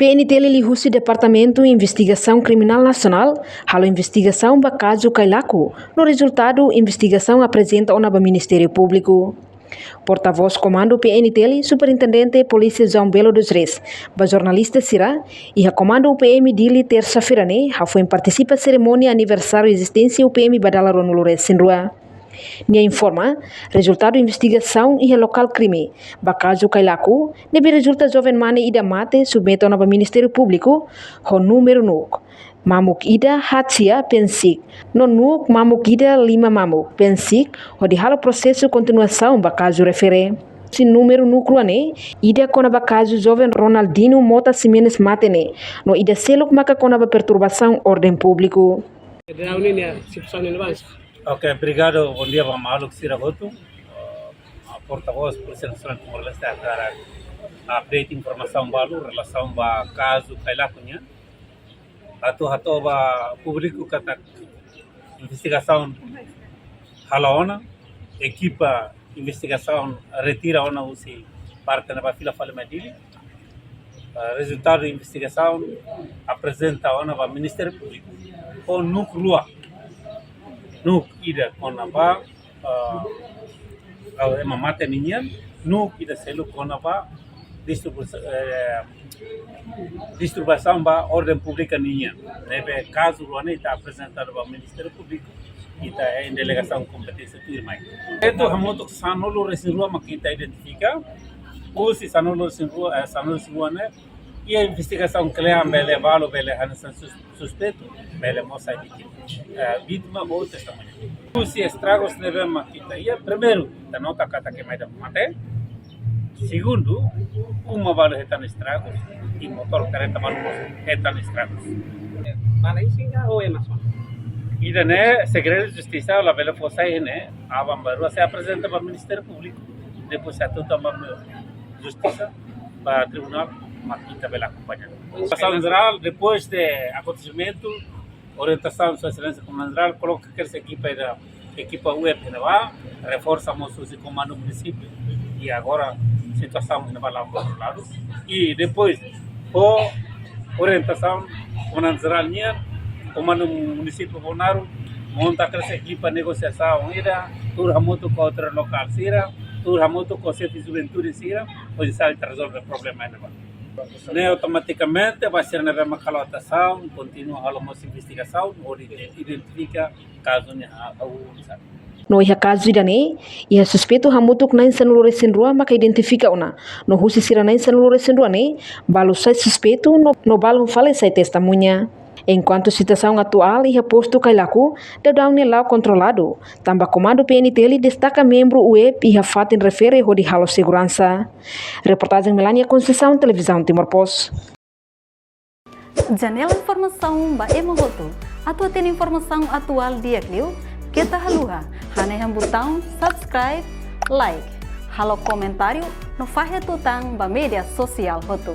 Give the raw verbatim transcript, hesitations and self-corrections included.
P N T L liuhusi Departamentu Investigasaun Kriminál Nasionál halo investigasaun ba kazu Cailaco, no rezultadu investigasaun aprezenta ona ba Ministériu Públiku. Portavós Komandu P N T L, Superintendente Polísia João Belo dos Reis, ba jornalista sira iha Komandu U P M Dili, tersa-feira ne'e, hafoin partisipa serimónia aniversáriu ezisténsia U P M ba dala ruanulu-resin-rua. Nia informa, rezultadu investigasaun iha lokál krime ba kazu Cailaco, ne'ebé rezulta joven mane ida mate, submete ona ba Ministériu Públiku ho númeru nuuk, mamuk ida haat sia peen siik, no nuuk mamuk ida lima mamuk peen siik, hodi halo prosesu kontinuasaun ba kazu refere. Husi númeru nuuk rua ne'e, ida kona-ba kazu joven Ronaldinho Mota Ximenes mate ne'e, no ida seluk maka kona-ba perturbasaun orden públiku. Reunião ne'e, situasaun ne'e avansa. Ok, obrigadu. Bondia ba maluk sira hotu. Ah, portavós Polísia Nasionál Timor-Leste hakarak update informasaun balu relasaun ba kazu Cailaco nian. Atu hato'o ba públiku katak investigasaun hala'o ona, ekipa investigasaun retira ona husi parte ne'ebá fila fali mai Dili. Ah, rezultadu investigasaun aprezenta ona ba Ministériu Públiku ho nuuk rua. Nuuk ida kona-ba, ah, ah, ema mate ninian, nuuk ida seluk kona-ba disturbu-, eh, disturbasaun ba orden públika ninian. Ne'ebé kazu rua ne'e ita aprezenta ba Ministériu Públiku, ita iha delegasaun kompeténsia tuirmai. Entaun hamutuk sanulu-resin-rua mak ita identifika. Husi sanulu-resin-rua, eh, sanulu-resin-rua ne'e, iha investigasaun kle'an bele balu, bele hanesan sus-, suspeitu, bele mós sai vítima. Eh, vítima ou testemuña. Husi estragus ne'ebé mak ita iha, primeiru, ita nota katak ema ida mate. Segundu, uma balu hetan estragus, i motór karreta balu mós hetan estragus. Bala isin ka ou ema sona? Ida-ne'e segredu justisa, labele fó sai ne'e, aban-bainrua sei aprezenta ba Ministériu Públiku, depois sei atu tama ba justisa, ba tribunál, mak ita bele akompaña. Situasaun jerál, depois de akontesimentu, orientasaun Sua Exelénsia Komandante Jerál, koloka kedas ekipa ida, ekipa U E P ne'ebá, reforsa mós husi Komandu Munisípiu, i agora situasaun ne'ebá la'o kontroladu. I depois, ho orientasaun Komandante Jerál nian, Komandu Munisípiu Bobonaro monta kedas ekipa negosiasaun ida, tuur hamutuk ho autoridade lokál sira, tuur hamutuk ho xefe juventude sira, oinsá ita rezolve problema ne'ebá. Ne'e automatikamente ba sira ne'ebé mak halo atuasaun, kontinua halo mós investigasaun, hodi identifika kazu ne'e hahú oinsá. No iha kazu ida-ne'e, iha suspeitu hamutuk na'in sanulu-resin-rua maka identifika ona. No husi sira na'in sanulu-resin-rua ne'e, balu sai suspeitu no, no balun fali sai testemuña. Enkuantu situasaun atuál iha postu Cailaco daudaun ne'e la'o kontroladu, tanba Komandu P N T L destaka membru U E P iha fatin refere hodi halo seguransa. Reportajen Melania Conceição, Televizaun Timor Post. Janela informasaun ba ema hotu. Atu hatene informasaun atuál di'ak liu, keta haluha hanehan butaun subscribe, like, halo komentáriu no fahe tutan ba média sosiál hotu.